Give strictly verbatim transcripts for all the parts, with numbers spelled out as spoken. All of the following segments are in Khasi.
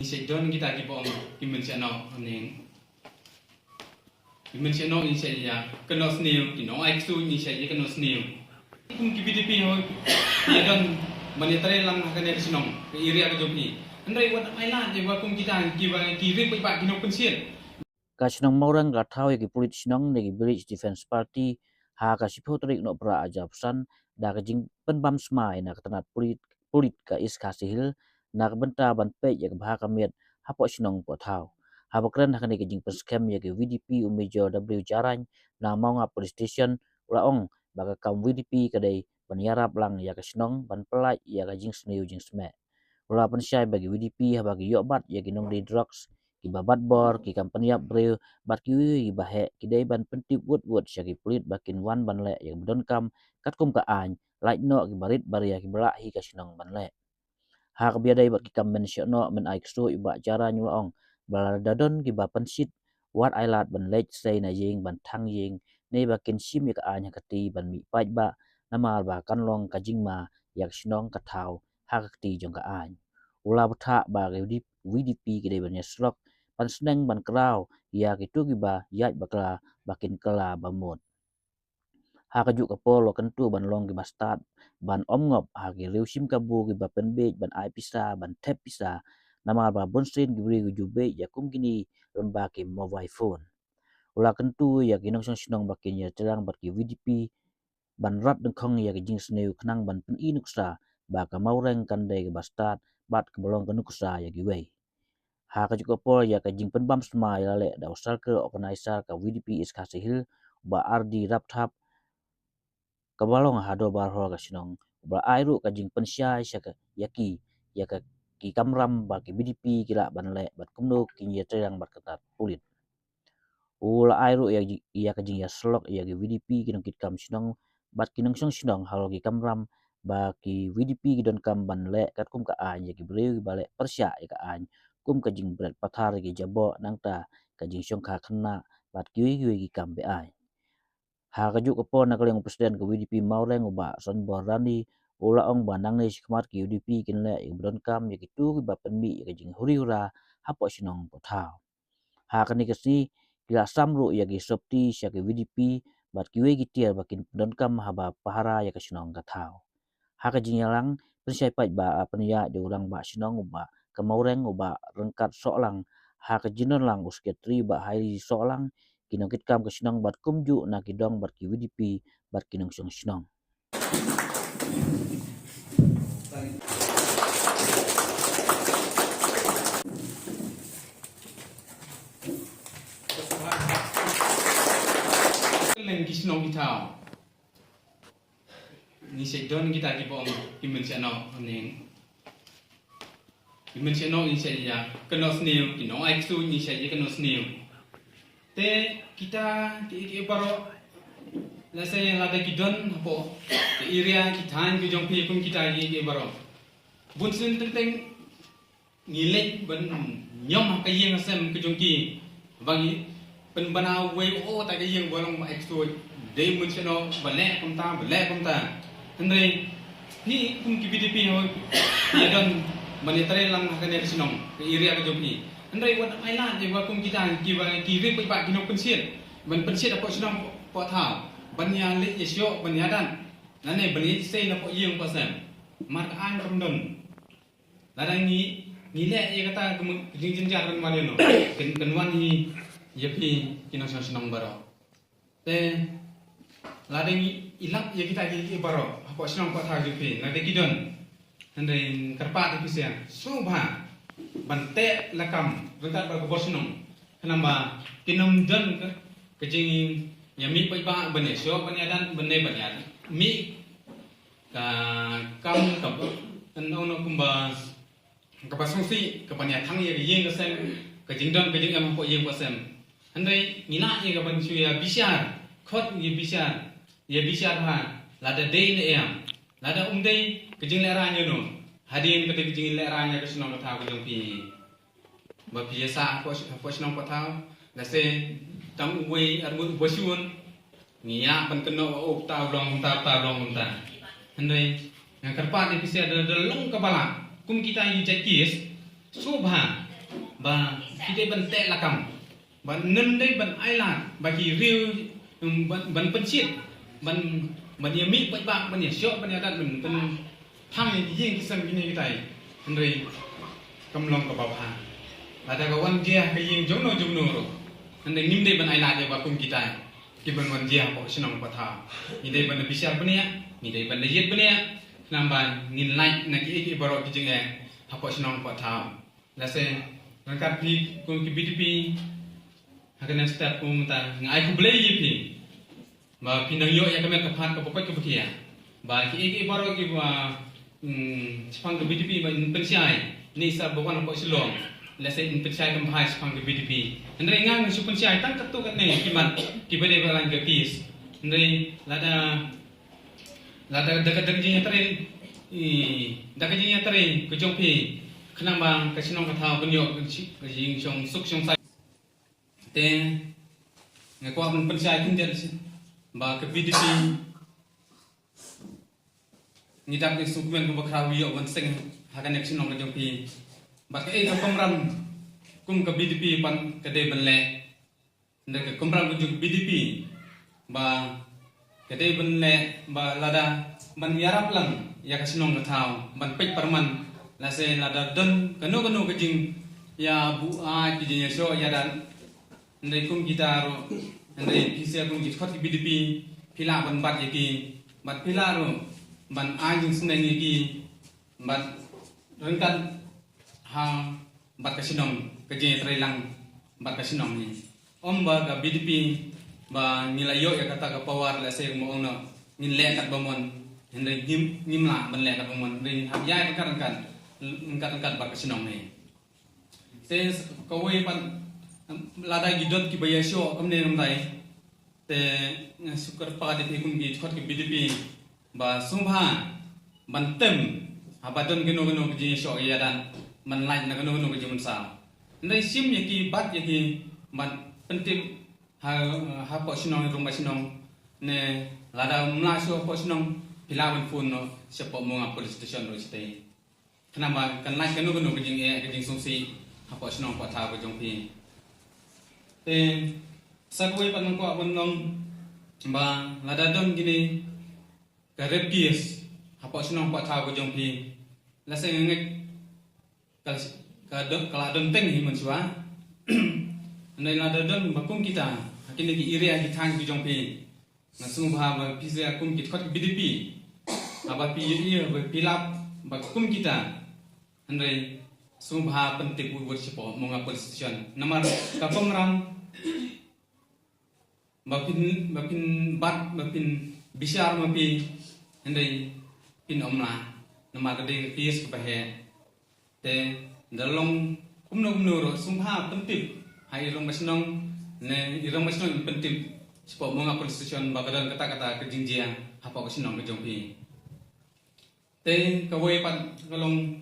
Sha don kita ki bong ki men sha no ne. Ki men sha no in sha ya kano sniew, ki no ai ksu in sha ya kano sniew. Kum ki B D P ho ya don mane tare lang ha kane ka shnong ka area ka jong ki. Hynrei wat ai la je wa kum kita ki ba ki ri pa ki no pensiet. Ka shnong Mawreng ka thaw ïa ki pulit shnong ne ki Village Defence Party ha ka shiphew tarik Nohprah arhajar arphew san da ka jingpynbam smai na ka tnat pulit, pulit ka East Khasi Hills na ka bynta ban peit ïa ka bha ka miat hapoh shnong poh thaw. Haba kren ha kane ka jingpynskhem ïa ki V D P u Major W Jarain na Mawngap Police Station u la ong ba ka kam V D P ka dei ban ïarap lang ïa ka shnong ban pyllait ïa ka jingsniew jingsmeh. U la pynshai ba ki V D P haba ki ïoh bat ïa ki nongdie drugs, kiba bat bor, ki kam pynïap briew bad kiwei kiba heh ki dei ban pyntip wut wut sha ki pulit ba kin wan ban leh ïa kiba donkam katkum ka aiñ, lait noh kiba rit baria kiba lah hi ka shnong ban leh. Ha kaba ïadei bad ki kam men sha no men ai ksu u Bah Jarain u la ong ba lada don kiba pynshit wat ai lad ban leit sei na ïing ban thang ïing ne ba kin shim ïa ka aiñ ha ka kti ban mih paidbah namar ba kan long ka jingma ïa ka shnong ka thaw ha ka kti jong ka aiñ. U la bthah ba ka V D P ki dei ban ïasyllok ban sneng ban kraw ïa kito kiba ïaid bakla ba kin kylla bamut. Ha kajuh ka por u la kyntu ban long kiba stad ban ym ngop ha ki riew shim kabu kiba pynbiej ban ai pisa ban thep pisa namar ba bunsien ki briew ki ju biej ïa kum kine lyngba ki mobile phone. U la kyntu ïa ki nongshong shnong ba kin ïatreilang bad ki V D P ban rat dyngkhong ïa ki jingsniew khnang ban pyni nuksa ba ka Mawreng kan dei kaba stad bad kaba long ka nuksa ïa kiwei. Ha kajuh ka por ïa ka jingpynbam smai la leh da u Circle Organizer ka V D P East Khasi Hills u Bah R D Rapthap kaba long ha dorbar hall ka shnong uba la ai ruh ka jingpynshai sha ka ïa ki ïa ka ki kamram ba ki V D P ki lah ban leh bad kumno kin ïatreilang bad ka tnat pulit. U la ai ruh ïa, ïa ka jingïasyllok ïa ki V D P ki nongkitkam shnong bad ki nongshong shnong halor ki kamram ba ki V D P ki donkam ban leh katkum ka aiñ ïa ki briew kiba leh pyrshah ïa ka aiñ kum ka jingbret pathar ïa ki jaboh nangta ka jingshongkha khynnah bad kiwei kiwei ki kam beaiñ. Ha kajuh ka por na ka liang u President ka V D P Mawreng u Bah Sonbor Rani u la ong ba nangne shakhmat ki V D P kin leh ïa kiba donkam ïa kito kiba pynmih ïa ka jinghuri hura hapoh shnong poh thaw. Ha kane ka sngi ki la sam ruh ïa ki sopti sha ki V D P bad kiwei ki tiar ba kin pyndonkam haba pahara ïa ka shnong ka thaw. Ha ka jingïalang pynshai paidbah la pynïaid da u rangbah shnong u Bah ka Mawreng u Bah Ryngkat Sohlang, ha ka jingdon lang u Secretary u Bah Hairi Sohlang, ki nongkitkam ka shnong bad kumjuh na ki dong bad ki V D P bad ki nongshong shnong. Leng ki shnong ki thaw. Ngi shet don kita ki bong ki men shet no ne. Ki men shet no ngi shet ya kano sniew, ki no ai ksu ngi shet ya kano sniew. Te kita ki ki baro la se la da ki don hapo ki area ki than ki jong phi kum kita ki ki baro. Bun sin teng teng ngi leh ban ñiom ha ka ïing ha sem ka jong ki ba ngi pynbna wei o ta ka ïing ba long ba extrude dei mun seno ba leh kumta ba leh kumta. Hynrei ngi kum ki B D P ho ïa don ban ïa trei lang ha kane ka shnong ka area ka jong ki. Hynrei wat ai lad ïa ba kum kita ki ba ki ri ba ki nong pension ban pension hapoh shnong hapoh thaw ban ïa leh ïa shoh ban ïa dan. Lane ban ïa sei na hapoh ïing hapoh sem mar ka aiñ kam don. Lada ngi ngi leh ïa kata ka jing jynjar kan wan ïa no kan kan wan hi ïa phi ki nongshong shnong baroh. Te lada ngi i lap ïa kita ki ki baroh hapoh shnong hapoh thaw jong phi lada ki don. Hynrei kyrpad ïa phi sha sngewbha ban teh lakam ryngkat bad ka bor shnong. Khnang ba kin ym don ka ka jing ïa mih paidbah ban ïa shoh ban ïa dan ban ne ban ïa mih ka kam ka ban ong no kumba kaba sngewsih kaba ïa thang ïa ka ïing ka sem ka jingdon ka jingem hapoh ïing hapoh sem. Hynrei ngi lah ïa ka ban shu ïa bishar khot ïa bishar ïa bishar ha lada dei ne em lada um dei ka jinglehrain ïa no hadien ka dei ka jinglehrain ïa ka shnong ka thaw ka jong phi. Ba phi ïa sah hapoh hapoh shnong hapoh thaw lehse tang uwei ar uwei uba shun. Ngi ïa ban kynnoh ba oh ta long ta ta long ta. Hynrei nga kyrpad ïa phi sha da da long kaba lah kum kita ïa jait kis. Sngewbha ba ki dei ban teh lakam, ban nym dei ban ai lad ba ki riew, um, ban, ban pynshit, ban, ban ïa mih paidbah, ban ïa shoh, ban ïa dat, ban pynphang ïa ki ïing ki sem kine kitai. Hynrei kam long kaba bha. Lada ka wan jia ka ïing jongno jongno ruh, hynrei ngim dei ban ai lad ïa ba kum kitai ki ban wan jia hapoh shnong hapoh thaw. Ngi dei ban da bishar bniah, ngi dei ban da ïit bniah, khnang ba ngin lait na kiei kiei baroh ki jingeh hapoh shnong hapoh thaw. Lehse ryngkat phi kum ki B D P, ha kane step kum ta nga ai khublei ïa phi ba phi nang ïoh ïa ka met ka phad kaba koit kaba khia, ba kiei kiei baroh kiba, mm, shaphang ka B D P ba in pynshai, ne sa ba wan hapoh Shillong, lehse in pynshai kam bha shaphang ka B D P. Hynrei nga nga shu pynshai tang katto katne ki mat kiba dei ba lain ka case. Hynrei lada, lada da ka, da ka jingïatrei, i, da ka jingïatrei ka jong phi, khnang ba ka shnong ka thaw kan ïoh ka jing, ka jingshong suk shong sai. Te nga kwah ban pynshai khyndiat shi ba ka B D P ngi dap ïa ka sngewkmen kaba khraw ïoh ban seng ha kane ka shnong ka jong phi. Bad kaei ka kamram kum ka B D P pat ka dei ban leh. Hynrei ka kamram ka jong ka B D P ba ka dei ban leh ba lada ban ïarap lang ïa ka shnong ka thaw, ban peit pyrman, lehse lada don kano kano ka jingïabuaid, ka jingïashoh ïadat, hynrei kum kita ruh, hynrei phi sha kum ki dkhot ki B D P, phi lah ban bat ïa ki, bad phi lah ruh ban ai jingsneng ïa ki, bad ryngkat ha bad ka shnong, ka jingïatreilang bad ka shnong hi. Ym ba ka B D P ba ngi la ïoh ïa kata ka power, lehse mo ong noh, ngin leh kat ba mon, hynrei ngim, ngim lah ban leh kat ba mon, hynrei ngin hap ïaid ryngkat ryngkat, ryngkat ryngkat bad ka shnong hi. Te kawei pat, lada ki don kiba ïashoh kumne kumtai, te nga shu kyrpad ïa phi kum ki dkhot ki B D P ba sngewbha ban tem haba don kano kano ka jingïashoh ïadat, ban lait na kano kano ka jingmynsaw. Hynrei shim ïa ki, bat ïa ki, ban pyntip ha, hapoh shnong, ïa rung ba shnong, ne lada ym lah shuh hapoh shnong, phi lah ban phone noh shapoh Mawngap Police Station ruh shatei. Khnang ba kan lait kano kano ka jingeh, ka jingsngewsih hapoh shnong hapoh thaw ka jong phi. Te sa kawei pat nga kwah ban ong ba lada don kine ka rape case hapoh shnong hapoh thaw ka jong phi, lehse nga ngeit ka, ka don, ka la don teng hi mynshuwa. Hynrei lada don ba kum kita ha kine ki area, ki thaiñ ki jong phi, nga sngewbha ba phi sha kum ki dkhot ki B D P, haba phi ïohi ba phi lap ba kum kita, hynrei sngewbha pyntip wut wut shapoh Mawngap Police Station. Namar ka kamram ba phin, ba phin bat, ba phin bishar ma phi, hynrei phin ym lah, namar ka dei ka case kaba heh. Te da long kumno kumno ruh, sngewbha pyntip ha i rangbah shnong, ne i rangbah shnong in pyntip shapoh Mawngap Police Station ba ka don kata kata ka jingjia hapoh ka shnong ka jong phi. Te kawei pat ka long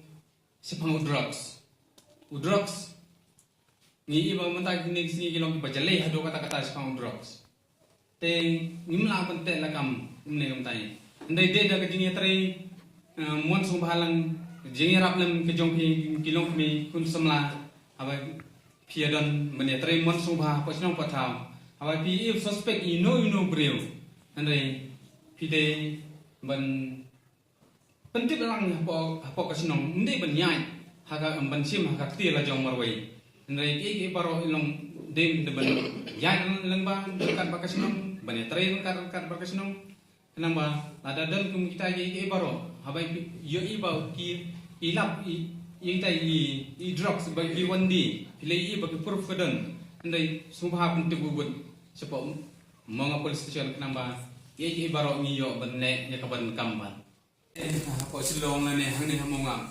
shaphang u drugs. U drugs, ngi ïohi ba mynta kine ki sngi ki long kiba jlei haduh katta katta shaphang u drugs. Te ngim lah ban teh lakam kumne kumtai. Hynrei dei da ka jingïatrei, eh, mon sngewbha lang, jingïarap lang ka jong phi ki longkmie khun samla, haba phi ïadon ban ïatrei mon sngewbha hapoh shnong hapoh thaw. Haba phi ïohi suspect ïano ïano briew, hynrei phi dei ban pyntip lang hapoh, hapoh ka shnong, ym dei ban ïaid ha ka, ban shim ha ka kti la jong marwei. Hynrei kiei kiei baroh i long dei ban ïaid lyngba ryngkat bad ka shnong, ban ïatrei ryngkat ryngkat bad ka shnong. Khnang ba lada don kum kita kiei kiei baroh, haba ïohi ba ki, i lap i, i kita i, i drugs ba ki wan die, phi la ïohi ba ki proof ka don, hynrei sngewbha pyntip wut wut shapoh Mawngap Police Station, khnang ba kiei kiei baroh ngi ïoh ban leh ïa kaba donkam bha. Eh, hapoh Shillong lane hangne ha Mawngap.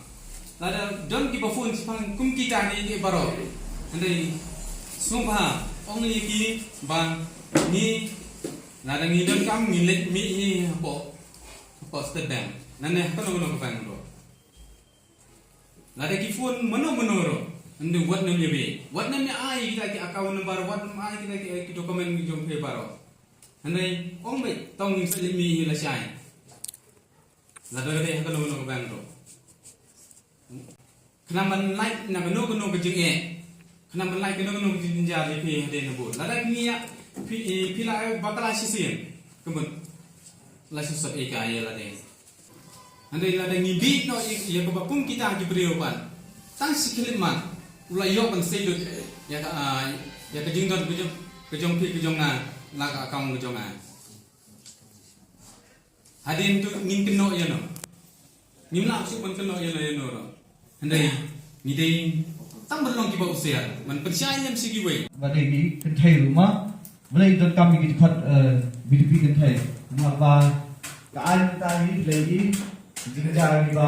Lada don kiba phone shaphang kum kita kiei kiei baroh, hynrei sngewbha ong ïa ki ba ngi, lada ngi donkam ngi leit mih hi hapoh, hapoh State Bank lane ha kano kano ka bank ruh. Lada ki phone mano mano ruh, hynrei wat nym ïa beh, wat nym ïa ai kita ki account number, wat nym ai kita ki, ki document ki jong phi baroh. Hynrei ong beit tang ngin sa leit mih hi lashai. Lada ka dei ha kano kano ka bank ruh. Khnang ban lait na kano kano ka jingeh. Khnang ban lait kano kano ka jingjia ïa phi hadien nabud. Lada phi ïa phi, eh, phi la ai bakla shisien. Ka mut la shu sot ïa ka ïa lade. Hynrei lada ngi bit noh ïa, ïa kaba kum kita ki briew ban tang shi khyllipmat u la ïoh ban sei lut ïa ka, ah, ïa ka jingdon ka jong, ka jong phi ka jong nga la ka account ka jong nga. Hadien tu ngin kynnoh ïano. Ngim lah shuh ban kynnoh ïano ïano ruh. Hynrei ngi dei tang ban long kiba husiar ban pynshai lem sha kiwei. Ba dei ki kynthei ruh ma. Balei donkam ïa ki dkhot, eh, B D P kynthei. Namar ba ka aiñ mynta hi lei ki jingjia kiba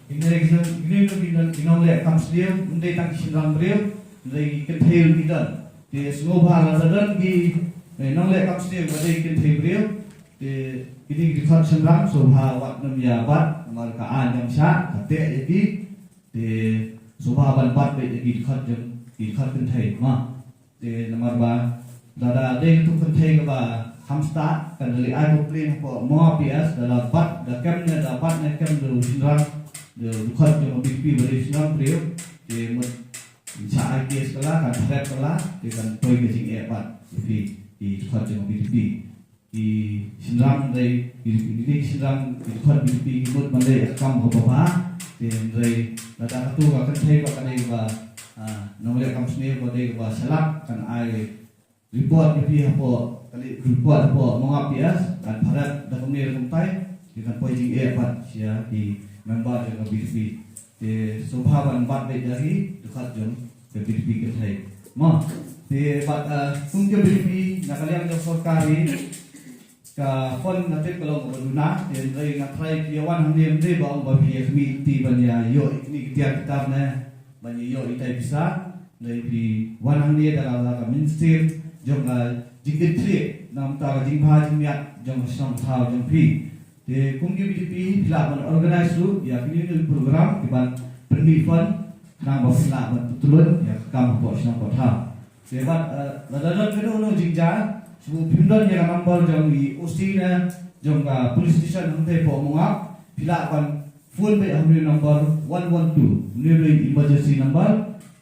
kine ki nong, kine ki nong, ki nongleh kam sniew, ym dei tang ki shynrang briew, hynrei ki kynthei ruh ki don. Te sngewbha lada don ki, eh, nongleh kam sniew ba dei ki kynthei briew. Te kine ki dkhot shynrang sngewbha wat nym ïa bat namar ka aiñ kam shah ka teh ïa ki. Te sngewbha ban bat beit ïa ki dkhot jong, ki dkhot kynthei ma. Te namar ba lada dei tu kynthei kaba kham stad kan da leit ai complain hapoh Mawngap P S, da la bat da kem ne da bat ne kem da u shynrang, da u dkhot jong u B D P ba dei shynrang briew. Te mut shah ai case ka la, kan thret ka la, te kan poi ka jingeh pat ïa phi, ki dkhot jong u B D P. Ki shynrang dei, ki, ki, ki shynrang, ki dkhot B D P ki mut ban leh kam kaba bha. Te hynrei lada katu ka kynthei ba ka dei ba, ah, nongleh kam sniew ba dei ba shalak kan ai report ïa phi hapoh, ka leit report hapoh Mawngap P S, kan pharet da kumne da kumtai, ki kan poi jingeh pat sha ki member jong ka B D P. Te sngewbha ban bat beit ïa ki dkhot jong ka B D P kynthei. Mo, te bad, eh, kum ka B D P na ka liang jong sorkar hi, ka fund nga tip ka long kaba duna, te hynrei nga tharai phi ïa wan hangne ym dei ba ong ba phi ïa khmih lynti ban ïa ïoh ïa kine ki tiar ki tar ne ban ïa ïoh ïa itai pisa, hynrei phi wan hangne da la ka mynsiem jong ka jingkitkhlieh na ka bynta ka jingbha jingmiat jong ka shnong ka thaw jong phi. Te kum ki B D P phi lah ban organise ruh ïa kine ki program ki ban pynmih fund khnang ba phi lah ban pyntylun ïa ka kam hapoh shnong hapoh thaw. Te bad, eh, lada don kano kano jingjia, shu phim don ïa ka number jong i O C ne jong ka police station hangtei hapoh Mawngap, phi lah ban phone beit ha une u number one one two. Une u dei emergency number.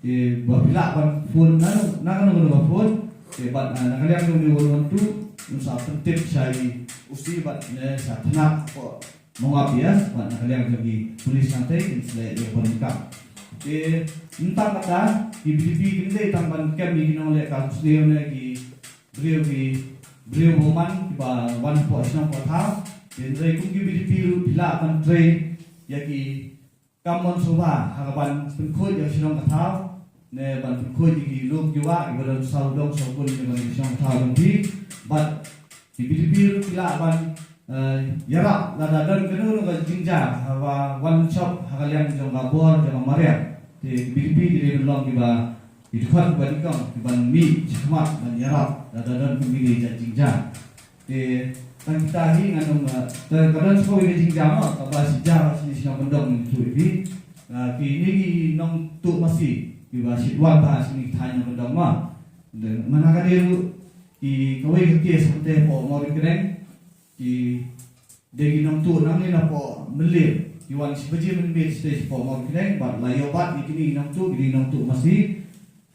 Te ba phi lah ban phone na, na kano kano ka phone. Te bad, eh, na ka liang jong une one one two un sa pyntip sha i O C bad ne sha thanat hapoh Mawngap P S, bad na ka liang jong ki police hangtei kin sa leh ïa ka bynta. Te mynta kata ki B D P kim dei tang ban kem ïa ki nongleh kam sniew ne ki briew, ki briew bymman kiba wan hapoh shnong hapoh thaw. Te hynrei kum ki B D P ruh phi lah ban trei ïa ki kam mon sngewbha ha ka ban pynkhuid ïa ka shnong ka thaw ne ban pynkhuid ïa ki lum ki wah kiba don saw dong saw kun ïa ka shnong ka thaw jong phi. Bad ki B D P ruh ki lah ban, eh, ïarap lada don kano kano ka jingjia haba wan shop ha ka liang jong ka bor jong ka mariang. Te ki B D P ki dei ban long kiba, ki dkhot kiba nyngkong kiban mih shakhmat ban ïarap lada don kum kine ki jait jingjia. Te tang kita hi ngan ong, eh, te ka don sa kawei ka jingjia mo kaba shi hajar shi shnong kyndong ngi ïathuh ïa phi. Eh, kine ki nongtuh masi kiba shit wan bha shane ki thaiñ nongkyndong mo. Te mynta ka dei ruh ki kawei ka case hangtei hapoh Mawryngkneng, ki dei ki nongtuh nangne napoh Mylliem, ki wan shi baje mynmiet shatei shapoh Mawryngkneng, bad la ïoh bat ïa kine ki nongtuh, kine ki nongtuh masi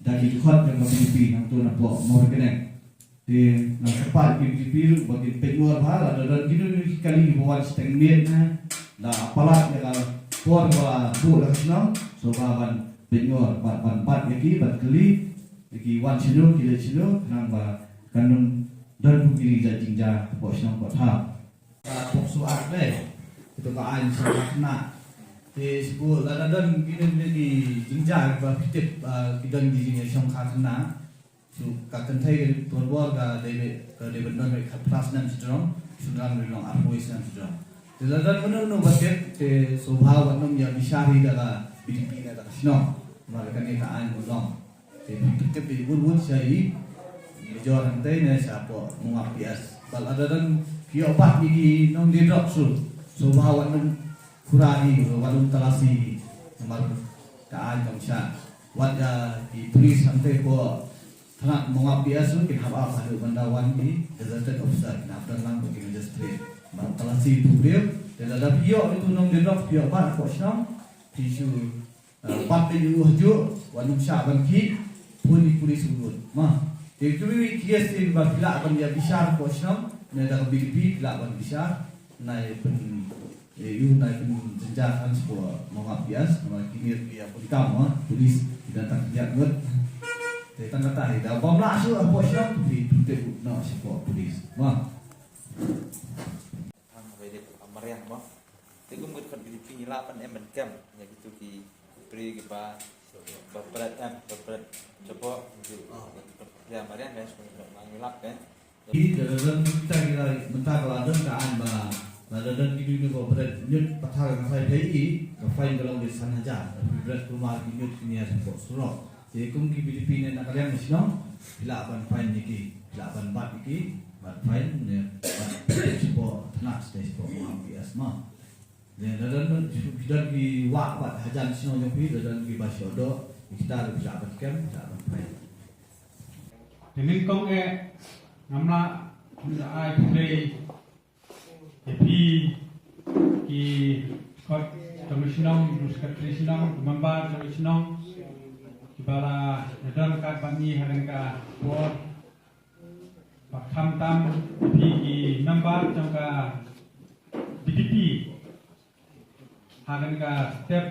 da ki dkhot jong ka B D P nangto napoh Mawryngkneng. Te nga kyrpad ïa ki B D P ruh ba kin peit ngor bha, lada don kino kino ki kali kiba wan shiteng miet ne la palat ïa ka por ba la buh da ka shnong, sngewbha ban peit ngor, ban, ban bat ïa ki, ban kylli ïa ki wan shano, ki leit shano, khnang ba kan ym don kum kine ki jait jingjia hapoh shnong hapoh thaw. Ka POCSO Act lei, kito ka aiñ shongkha khynnah. Te shu lada don kine kine ki jingjia kiba phi tip, ah, ki don ki jingïashongkha khynnah. Shu ka kynthei ka dei torbor ka dei, ka dei ban don khatphra snem shajrong, shynrang dei long arphew snem shajrong. Te lada don kano kano ba tip, te sngewbha wat nym ïa bishar hi da ka VDP ne da ka shnong. Namar kane ka aiñ u long. Te phi tip ïa wut wut sha i Major hangtei ne shapoh Mawngap PS. Bad lada don phi ïoh bat ïa ki nongdie drugs ruh, sngewbha wat nym khura hi, wat nym talasi hi. Namar ka aiñ kam shah. Wat ïa ki police hangtei hapoh thanat Mawngap PS ruh kin hap ap haduh ban da wan ki gazetted officer, kin hap don lang bad ki magistrate ban talasi ïa utu u briew. Te lada phi ïoh ïa utu u nongdie drugs phi ïoh bat hapoh shnong, phi shu Bat te ïa u hajuh, wat nym shah ban khih, phone ïa u police u lut. Ma, te tu wi case te ba phi lah ban ïa bishar ko shnong, ne da ka B D P phi lah ban bishar, nai pyn, eh, ïa u nai pynjynjar kan sha ko Mawngap P S, namar kine ki ïa pun kam, ma, police, ki da tang ïa ngut. Te tang kata hi, da bym lah shuh ko shnong, tu phi, tu te u, na sha ko police. Ma. Thang haba ïadei bad ka mariang mo. Te kum ka dkhot B D P ngi lah ban em ban kem ïa kitu ki briew kiba, ba pret em, ba pret shapoh. Ïa mariang guys, ngi lah em. Ki da don mynta ki la, mynta ka la don ka aiñ ba lada don ki briew ba pret ñiut pathar ka fine, ka fine ka long san hajar. Phi pret kulmar ki ñiut ki nia shapoh surok. Te kum ki B D P ne na ka liang ka shnong, phi lah ban fine ïa ki, phi lah ban bat ïa ki, ban fine ne ban pynleit shapoh thanat, sha shapoh Mawngap P S ma. Ne lada don, lada don ki wah bad hajan shnong jong phi, lada don kiba shu doh ïa kita ruh phi lah ban kem, phi lah ban fine. Te nyngkong eh ngam lah, ngam lah ai khublei ïa phi ki kot jong ka shnong, ki secretary shnong, ki member jong ka shnong, kiba la ïadon ryngkat bad ngi ha kane ka por. Bad khamtam ïa phi ki member jong ka B D P ha kane ka step,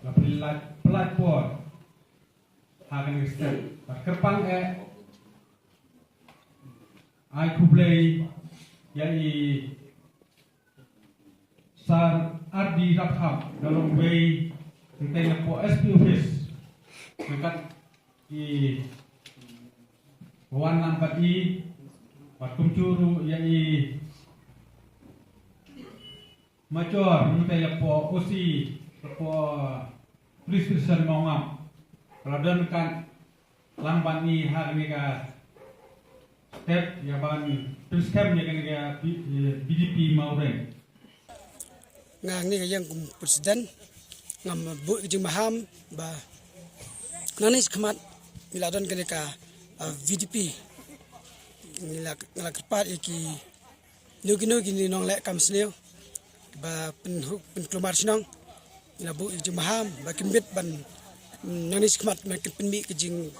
ba phi la pynlait por ha kane ka step. Bad kyrpang eh ai khublei ïa i Sir R D Rathap, da long wei, ngi teng hapoh S P office. Nangkat i wan lang bad i, bad kumjuh ruh ïa i Major, ngi teng hapoh O C, hapoh Police Station Mawngap. Ka la don ryngkat lang bad ngi ha kane ka step ïa ban pynskhem ïa kane ka B-, eh, B D P Mawrem. Nga hangne ka ïeng kum president, ngam buh ka jingmaham ba nangne shakhmat ngi la don kane ka, ah, B D P. Ngi la, nga la kyrpad ïa ki kino kino ki nongleh kam sniew ba pynhuk pynkulmar shnong. Ngi la buh ïa ka jingmaham ba kin bit ban, mm, nangne shakhmat ban kin pynmih ka jing,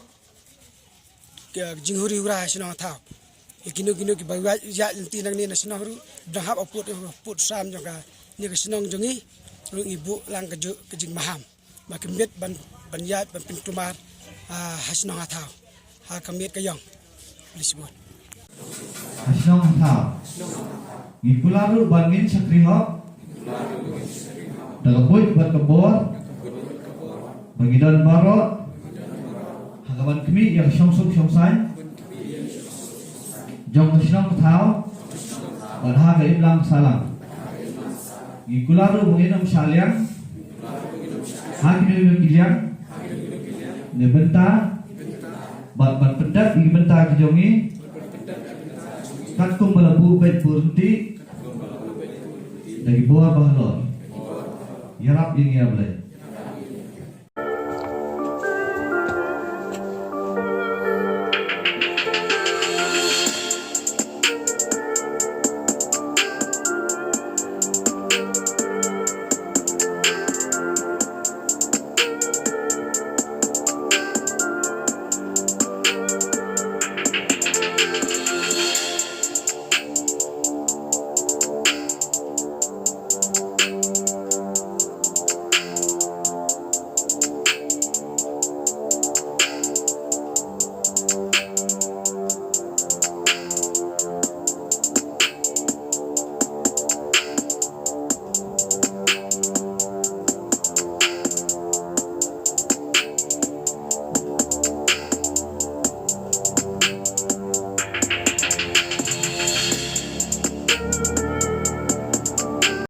ka jinghuri hura ha shnong ha thaw. Ïa kino kino kiba ïaid, ïaid lynti nangne na shnong ruh, ba dang hap ha pud, pud sam jong kane ka shnong jong ngi ruh ngi buh lang kajuh ka jingmaham. Ba kin bit ban, ban ïaid ban pynkulmar, ah, ha shnong ha thaw. Ha ka miet ka ïong. List bun. Ha shnong ha thaw. Ngi kular ruh ban ngin shakri hok. Da ka buit bad ka bor. Ba ngi don baroh ha ka ban khmih ïa ka shongsuk shongsaiñ jong ka shnong ka thaw bad ha ka imlang sahlang. Ngi kular ruh ba ngin ym shah liang ha kino kino ki liang ne bynta bad ban pyndep ïa ki bynta ki jong ngi katkum ba la buh beit buh ryntih da ki bor ba halor. Ïarap ïa ngi ïa Blei.